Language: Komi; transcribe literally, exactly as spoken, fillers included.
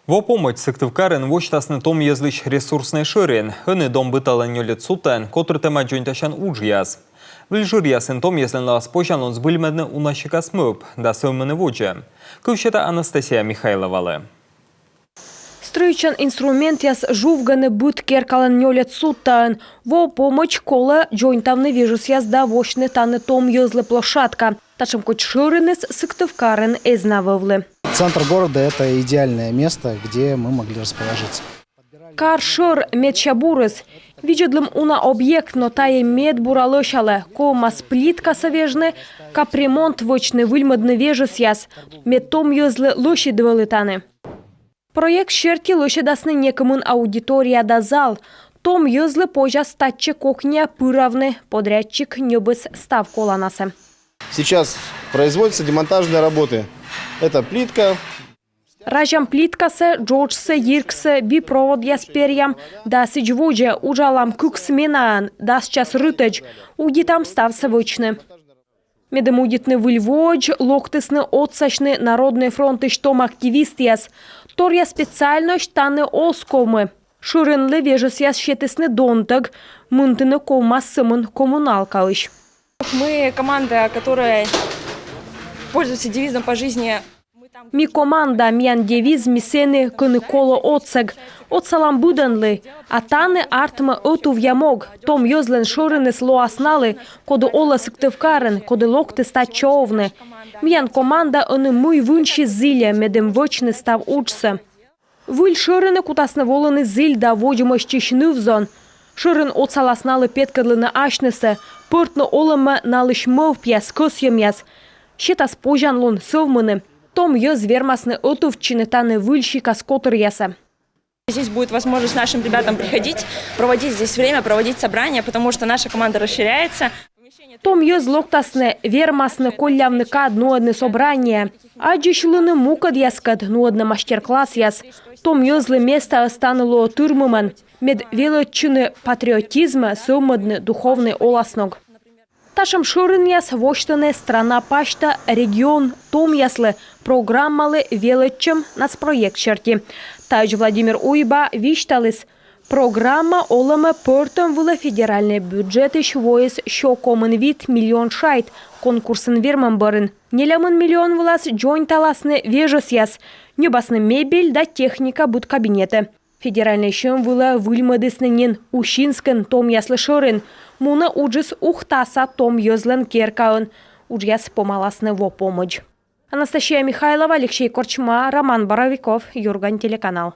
Во помӧдз Сыктывкарын восьтасны том йӧзлысь ресурснӧй шӧрин. Ӧні дом быталӧн нёльӧд судтаын котыртӧма дзоньтасян уджъяс. Выль шӧръясын том йӧзлӧн лоас позянлун збыльмӧдны уна сикас мӧвп да сӧвмыны водзӧ. Кыв сета Анастасия Михайловалы. Стрӧитчан инструментъяс жувгӧны быд керкалӧн нёльӧд судтаын. Во помӧдз колӧ дзоньтавны вежӧсъяс да восьтны тані том йӧзлы площадка. Татшӧм кодь шӧриныс Сыктывкарын эз на вӧвлы. Центр города — это идеальное место, где мы могли расположиться. Кар шӧр — медся бурыс. Видзӧдлім уна объект, но тайӧ медбура лӧсялӧ. Ковмас плиткасӧ вежны, капремонт вӧчны, выльмӧдны вежӧсъяс. Мед том йӧзлы лӧсьыд вӧлі тані. Проект серти лӧсьӧдасны некымын аудитория да зал. Том йӧзлы позяс татчӧ кокниа пыравны. Подрядчик ньӧбис став коланасӧ. Сейчас производятся демонтажные работы. Это плитка. Разям плиткасӧ, джоджсӧ, йирксӧ, би проводъяс перъям да сідз водзӧ. Уджалам кык сменаӧн, дас час рытӧдз. Удитам ставсӧ вӧчны. Медым удитны выль воӧдз, локтісны отсасьны Народнӧй фронтысь том активистъяс. Торъя специальность тані оз ковмы. Шӧринлы вежӧсъяс сетісны донтӧг, мынтыны ковмас сӧмын коммуналкаысь. Мы команда, которая пользуется девизом по жизни. Ми команда, миян девиз: «Ми сэні, кӧні колӧ отсӧг». Отсалам быдӧнлы. А тані артмӧ ӧтувъя мог. Том йӧзлӧн шӧриныс лоас налы, коді олӧ Сыктывкарын, коді локтіс татчӧ овны. Миян команда ӧні мый вынсьыс зільӧ, медым вӧчны став уджсӧ. Выль шӧринӧ кутасны волыны зіль да водзмӧстчысь ныв-зон. Шӧрин отсалас налы петкӧдлыны асьнысӧ, пӧртны олӧмӧ налысь мӧвпъяс, кӧсйӧмъяс. Сетас позянлун сӧвмыны. Том йӧз вермасны ӧтувтчыны тані выль сикас котыръясӧ. Здесь будет возможность нашим ребятам приходить, проводить здесь время, проводить собрания, потому что наша команда расширяется. Том йӧз локтасны, вермасны коллявны кад, нуӧдны собрание, аддзысьлыны мукӧдъяскӧд, нуӧдны мастер-классъяс. Том йӧзлы местаыс тані лоӧ тырмымӧн, мед велӧдчыны патриотизмӧ, сӧвмӧдны духовнӧй оласног. Татшӧм шӧринъяс восьтӧны страна пасьта «Регион томъяслы» программалы велӧдчӧм нацпроект серти. Таӧдз Владимир Уйба висьталіс: программа олӧмӧ пӧртӧм вылӧ федеральнӧй бюджетысь воис сё комын вит миллион шайт конкурсын вермӧм бӧрын. Нелямын миллион вылас дзоньталасны вежӧсъяс, ньӧбасны мебель да техника быд кабинетӧ. Федеральнӧй сьӧм вылӧ выльмӧдісны нин Усинскын томъяслы шӧрин. Мунӧ уджыс Ухтаса том йӧзлӧн керкаын. Уджъяс помаласны во помӧдз. Анастасия Михайлова, Алексей Корчма, Роман Боровиков, «Юрган» телеканал.